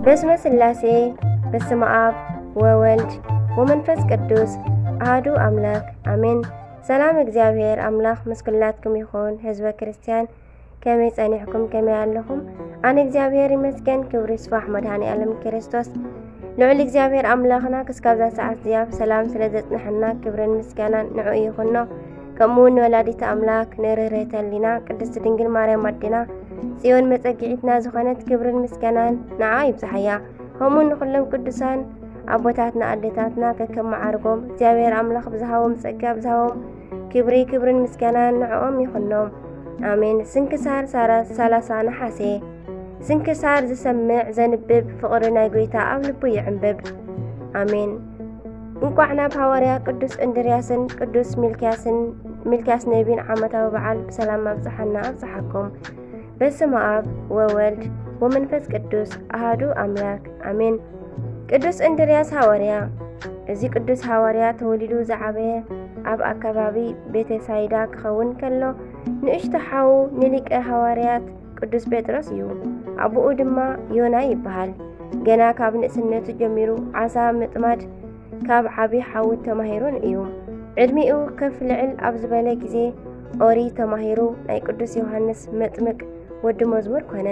በስመ ስላሴ፣ በስመ ኣብ ወወልድ ወመንፈስ ቅዱስ ኣሃዱ ኣምላክ ኣሜን። ሰላም እግዚኣብሔር ኣምላክ ምስ ኩላትኩም ይኹን። ህዝበ ክርስቲያን ከመይ ጸኒሕኩም? ከመይ ኣለኹም? ኣነ እግዚኣብሔር ይመስገን፣ ክብሪ ይስፋሕ መድኃኔ ዓለም ክርስቶስ። ልዑል እግዚኣብሔር ኣምላኽና ክስካብዛ ሰዓት እዚኣ ብሰላም ስለ ዘጽንሐና ክብርን ምስጋናን ንዕኡ ይኹኖ። ከምኡ እውን ንወላዲት ኣምላክ ንርህርህተ ህሊና ቅድስት ድንግል ማርያም ኣዴና ጽዮን መጸግዒትና ዝኾነት ክብርን ምስጋናን ንዓ ይብዝሓያ። ከምኡ ንኹሎም ቅዱሳን ኣቦታትና ኣዴታትና ከከም መዓርጎም እግዚኣብሔር ኣምላኽ ብዝሃቦም ጸጋ ብዝሃቦም ክብሪ ክብርን ምስጋናን ንዕኦም ይኹኖም። ኣሜን። ስንክሳር ሳራ- ሰላሳ ነሓሴ። ስንክሳር ዝሰምዕ ዘንብብ ፍቕሪ ናይ ጎይታ ኣብ ልቡ ይዕንብብ። ኣሜን። እንቋዕ ናብ ሃዋርያ ቅዱስ እንድርያስን ቅዱስ ሚልክያስን፣ ሚልክያስ ነቢን ዓመታዊ በዓል ብሰላም ኣብጽሓና ኣብጽሓኩም። በስመ ኣብ ወወልድ ወመንፈስ ቅዱስ ኣሃዱ ኣምላክ ኣሜን። ቅዱስ እንድርያስ ሃዋርያ። እዚ ቅዱስ ሃዋርያ ተወሊዱ ዝዓበየ ኣብ ኣከባቢ ቤተሳይዳ ክኸውን ከሎ፣ ንእሽቶ ሓዉ ንሊቀ ሃዋርያት ቅዱስ ጴጥሮስ እዩ። ኣቦኡ ድማ ዮና ይበሃል። ገና ካብ ንእስነቱ ጀሚሩ ዓሳ ምጥማድ ካብ ዓቢ ሓዉ ተማሂሩን እዩ። ዕድሚኡ ከፍ ልዕል ኣብ ዝበለ ግዜ ኦሪት ተማሂሩ ናይ ቅዱስ ዮሃንስ መጥምቅ ወዲ መዝሙር ኮነ።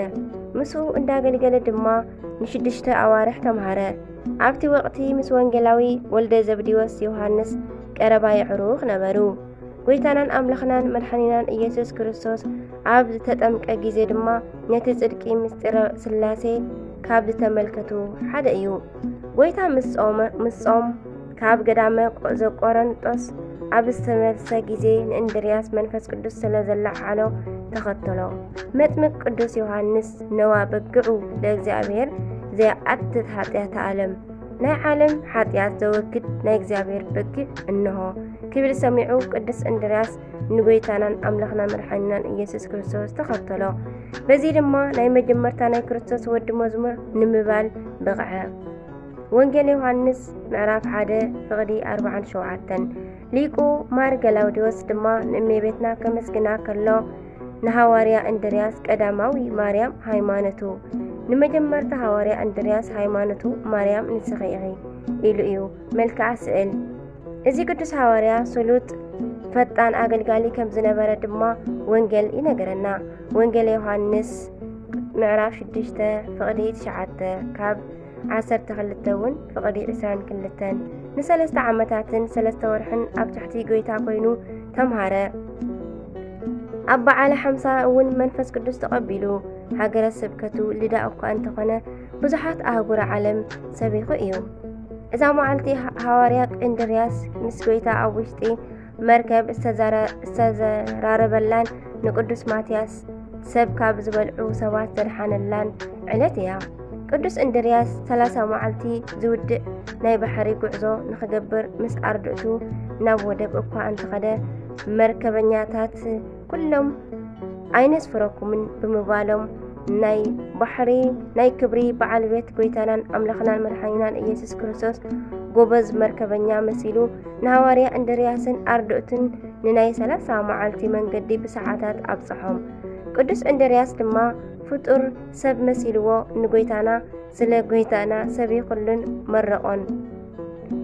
ምስኡ እንዳገልገለ ድማ ንሽዱሽተ ኣዋርሕ ተምሃረ። ኣብቲ ወቕቲ ምስ ወንጌላዊ ወልደ ዘብዲዎስ ዮሃንስ ቀረባ የዕሩኽ ነበሩ። ጎይታናን ኣምላኽናን መድሓኒናን ኢየሱስ ክርስቶስ ኣብ ዝተጠምቀ ግዜ ድማ ነቲ ጽድቂ ምስጢረ ስላሴ ካብ ዝተመልከቱ ሓደ እዩ። ጎይታ ምስ ጾመ፣ ምስ ጾም ካብ ገዳመ ቆ-፣ ዘቆረንጦስ ኣብ ዝተመልሰ ግዜ ንእንድርያስ መንፈስ ቅዱስ ስለ ዘለዓዓሎ ተኸተሎ። መጥምቅ ቅዱስ ዮሃንስ ነዋ በግዑ ለእግዚኣብሔር ዘየኣትት ሓጢኣተ ዓለም፣ ናይ ዓለም ሓጢኣት ዘወግድ ናይ እግዚኣብሔር በጊዕ እንሆ ክብል ሰሚዑ ቅዱስ እንድርያስ ንጎይታናን ኣምላኽና መድሓኒናን ኢየሱስ ክርስቶስ ተኸተሎ። በዚ ድማ ናይ መጀመርታ ናይ ክርስቶስ ወዲ መዝሙር ንምባል በቕዐ። ወንጌል ዮሃንስ ምዕራፍ ሓደ ፍቕዲ ኣርብዓን ሸውዓተን። ሊቁ ማር ገላውዲዮስ ድማ ንእመቤትና ከመስግና ከሎ ንሃዋርያ እንድርያስ ቀዳማዊ ማርያም ሃይማኖቱ፣ ንመጀመርታ ሃዋርያ እንድርያስ ሃይማኖቱ ማርያም ንስኺ ኢኺ ኢሉ እዩ። መልክዓ ስእል። እዚ ቅዱስ ሃዋርያ ስሉጥ ፈጣን ኣገልጋሊ ከም ዝነበረ ድማ ወንጌል ይነግረና። ወንጌል ዮሃንስ ምዕራፍ ሽዱሽተ ፍቕዲ ትሽዓተ ካብ ዓሰርተ ክልተ እውን ፍቕዲ ዕስራን ክልተን። ንሰለስተ ዓመታትን ሰለስተ ወርሕን ኣብ ትሕቲ ጎይታ ኮይኑ ተምሃረ። ኣብ በዓለ ሓምሳ እውን መንፈስ ቅዱስ ተቐቢሉ። ሃገረ ስብከቱ ልዳ እኳ እንተኾነ ብዙሓት ኣህጉረ ዓለም ሰቢኹ እዩ። እዛ መዓልቲ ሃ-፣ ሃዋርያ እንድርያስ ምስ ጎይታ ኣብ ውሽጢ መርከብ ዝተዛረ-፣ ዝተዘራረበላን ንቅዱስ ማትያስ ሰብ ካብ ዝበልዑ ሰባት ዘድሓነላን ዕለት እያ። ቅዱስ እንድርያስ ሰላሳ መዓልቲ ዝውድእ ናይ ባሕሪ ጉዕዞ ንኽገብር ምስ ኣርድእቱ ናብ ወደብ እኳ እንተኸደ፣ መርከበኛታት ኩሎም ኣይነስፍረኩምን ብምባሎም፣ ናይ ባሕሪ ናይ ክብሪ በዓል ቤት ጎይታናን ኣምላኽናን መድሓኒናን ኢየሱስ ክርስቶስ ጎበዝ መርከበኛ መሲሉ ንሃዋርያ እንድርያስን ኣርድእቱን ንናይ ሰላሳ መዓልቲ መንገዲ ብሰዓታት ኣብጽሖም። ቅዱስ እንድርያስ ድማ ፍጡር ሰብ መሲልዎ ንጎይታና ስለ ጎይታና ሰቢኹሉን መረቖን።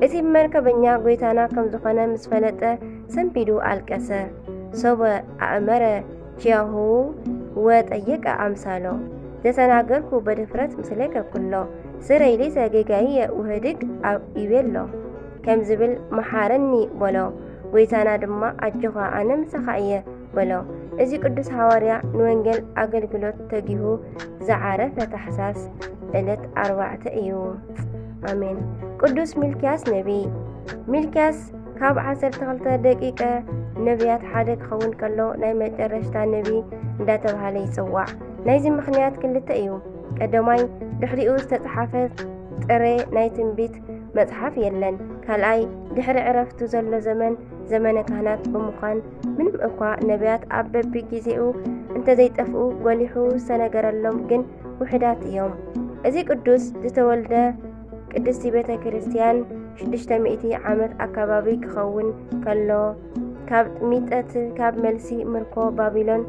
እቲ መርከበኛ ጎይታና ከም ዝኾነ ምስ ፈለጠ ሰንቢዱ ኣልቀሰ። ሶበ ኣእመረ ኪያሁ ወጠየቀ ኣምሳሎ። ዘተናገርኩ በድፍረት ምስሌከ ኩሎ፣ ስረይ ሌሰ ጌጋየ ውህድግ ኣብ ኢቤሎ ከም ዝብል መሓረኒ በሎ። ጎይታና ድማ ኣጆኻ ኣነ ምሳኻ እየ በሎ። እዚ ቅዱስ ሃዋርያ ንወንጌል ኣገልግሎት ተጊሁ ዝዓረፈ ታሕሳስ ዕለት ኣርባዕተ እዩ። ኣሜን። ቅዱስ ሚልክያስ ነቢይ። ሚልክያስ ካብ ዓሰርተ ክልተ ደቂቀ ነቢያት ሓደ ክኸውን ከሎ ናይ መጨረሽታ ነቢይ እንዳተባሃለ ይጽዋዕ። ናይዚ ምኽንያት ክልተ እዩ። ቀዳማይ፣ ድሕሪኡ ዝተጻሕፈ ጥረ ናይ ትንቢት መጽሓፍ የለን። ካልኣይ፣ ድሕሪ ዕረፍቱ ዘሎ ዘመን ዘመነ ካህናት ብምዃን፣ ምንም እኳ ነቢያት ኣብ በብግዜኡ እንተዘይጠፍኡ፣ ጎሊሑ ዝተነገረሎም ግን ውሑዳት እዮም። እዚ ቅዱስ ዝተወልደ ቅድስቲ ቤተ ክርስቲያን ሽዱሽተ ሚእቲ ዓመት ኣከባቢ ክኸውን ከሎ፣ ካብ ሚጠት፣ ካብ መልሲ ምርኮ ባቢሎን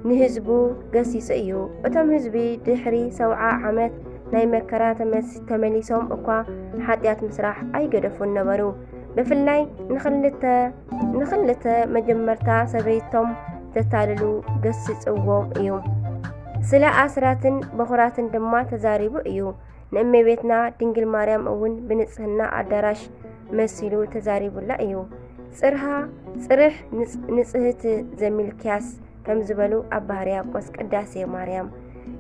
ንህዝቡ ገሲጹ እዩ። እቶም ህዝቢ ድሕሪ ሰብዓ ዓመት ናይ መከራ ተመስ-፣ ተመሊሶም እኳ ሓጢኣት ምስራሕ ኣይገደፉን ነበሩ። ብፍላይ ንኽልተ፣ ንኽልተ መጀመርታ ሰበይቶም ዘታልሉ ገስጽዎም እዩ። ስለ ኣስራትን በኹራትን ድማ ተዛሪቡ እዩ። ንእመቤትና ድንግል ማርያም እውን ብንጽህና ኣዳራሽ መሲሉ ተዛሪቡላ እዩ። ጽርሃ፣ ጽርሕ ንጽ-፣ ንጽህት ዘሚልክያስ ከም ዝበሉ ኣባ ሕርያቆስ ቅዳሴ ማርያም።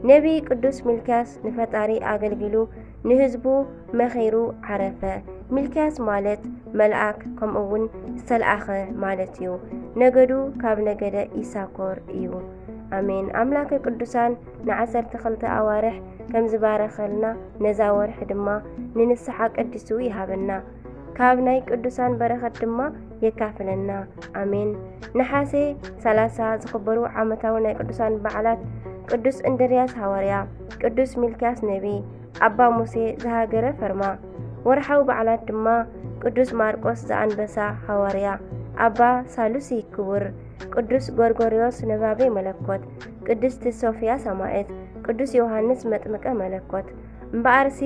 ነቢይ ቅዱስ ሚልክያስ ንፈጣሪ ኣገልጊሉ ንህዝቡ መኺሩ ዓረፈ። ሚልክያስ ማለት መልኣክ ከምኡ እውን ዝተልኣኸ ማለት እዩ። ነገዱ ካብ ነገደ ኢሳኮር እዩ። ኣሜን። ኣምላከ ቅዱሳን ንዓሰርተ ክልተ ኣዋርሕ ከም ዝባረኸልና ነዛ ወርሒ ድማ ንንስሓ ቀዲሱ ይሃበና። ካብ ናይ ቅዱሳን በረኸት ድማ የካፍለና። ኣሜን። ነሓሴ ሰላሳ ዝኽበሩ ዓመታዊ ናይ ቅዱሳን በዓላት ቅዱስ እንድርያስ ሃዋርያ፣ ቅዱስ ሚልክያስ ነቢ፣ ኣባ ሙሴ ዝሃገረ ፈርማ። ወርሓዊ በዓላት ድማ ቅዱስ ማርቆስ ዘኣንበሳ ሃዋርያ፣ ኣባ ሳሉሲ ክቡር፣ ቅዱስ ጎርጎርዮስ ነባቤ መለኮት፣ ቅድስቲ ሶፍያ ሰማዕት፣ ቅዱስ ዮሃንስ መጥምቀ መለኮት። እምበኣርሲ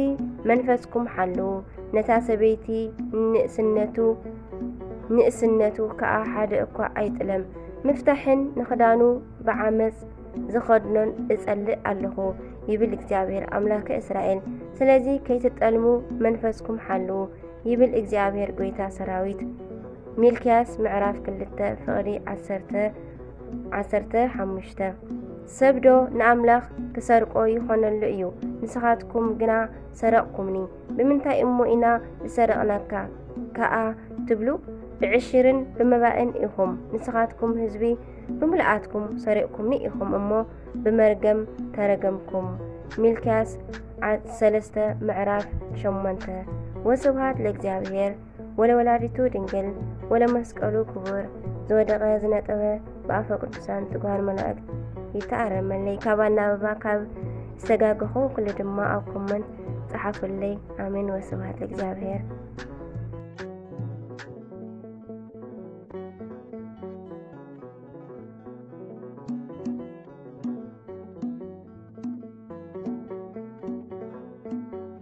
መንፈስኩም ሓልዉ፣ ነታ ሰበይቲ ንእስነቱ፣ ንእስነቱ ከኣ ሓደ እኳ ኣይጥለም። ምፍታሕን ንኽዳኑ ብዓመጽ ዝኸድኖን እጸልእ ኣለኹ፣ ይብል እግዚኣብሔር ኣምላከ እስራኤል። ስለዚ ከይትጠልሙ መንፈስኩም ሓልዉ፣ ይብል እግዚኣብሔር ጐይታ ሰራዊት። ሚልክያስ ምዕራፍ ክልተ ፍቕዲ ዓሰርተ፣ ዓሰርተ ሓሙሽተ። ሰብዶ ንኣምላኽ ክሰርቆ ይኾነሉ እዩ? ንስኻትኩም ግና ሰረቕኩምኒ። ብምንታይ እሞ ኢና ዝሰረቕናካ ከኣ ትብሉ? ብዕሽርን ብመባእን ኢኹም። ንስኻትኩም ህዝቢ ብምልኣትኩም ሰሪቕኩምኒ ኢኹም እሞ ብመርገም ተረገምኩም። ሚልክያስ ዓ-፣ ሰለስተ ምዕራፍ ሸሞንተ። ወስብሃት ለእግዚኣብሔር ወለወላዲቱ ድንግል ወለመስቀሉ ክቡር። ዝወደቐ ዝነጠበ ብኣፈ ቅዱሳን ትጉሃን መላእክት ይተኣረመለይ። ካብ ኣናብባ ካብ ዝተጋገኹ ኩሉ ድማ ኣብ ኮመንት ጸሓፉለይ። ኣሜን። ወስብሃት ለእግዚኣብሔር።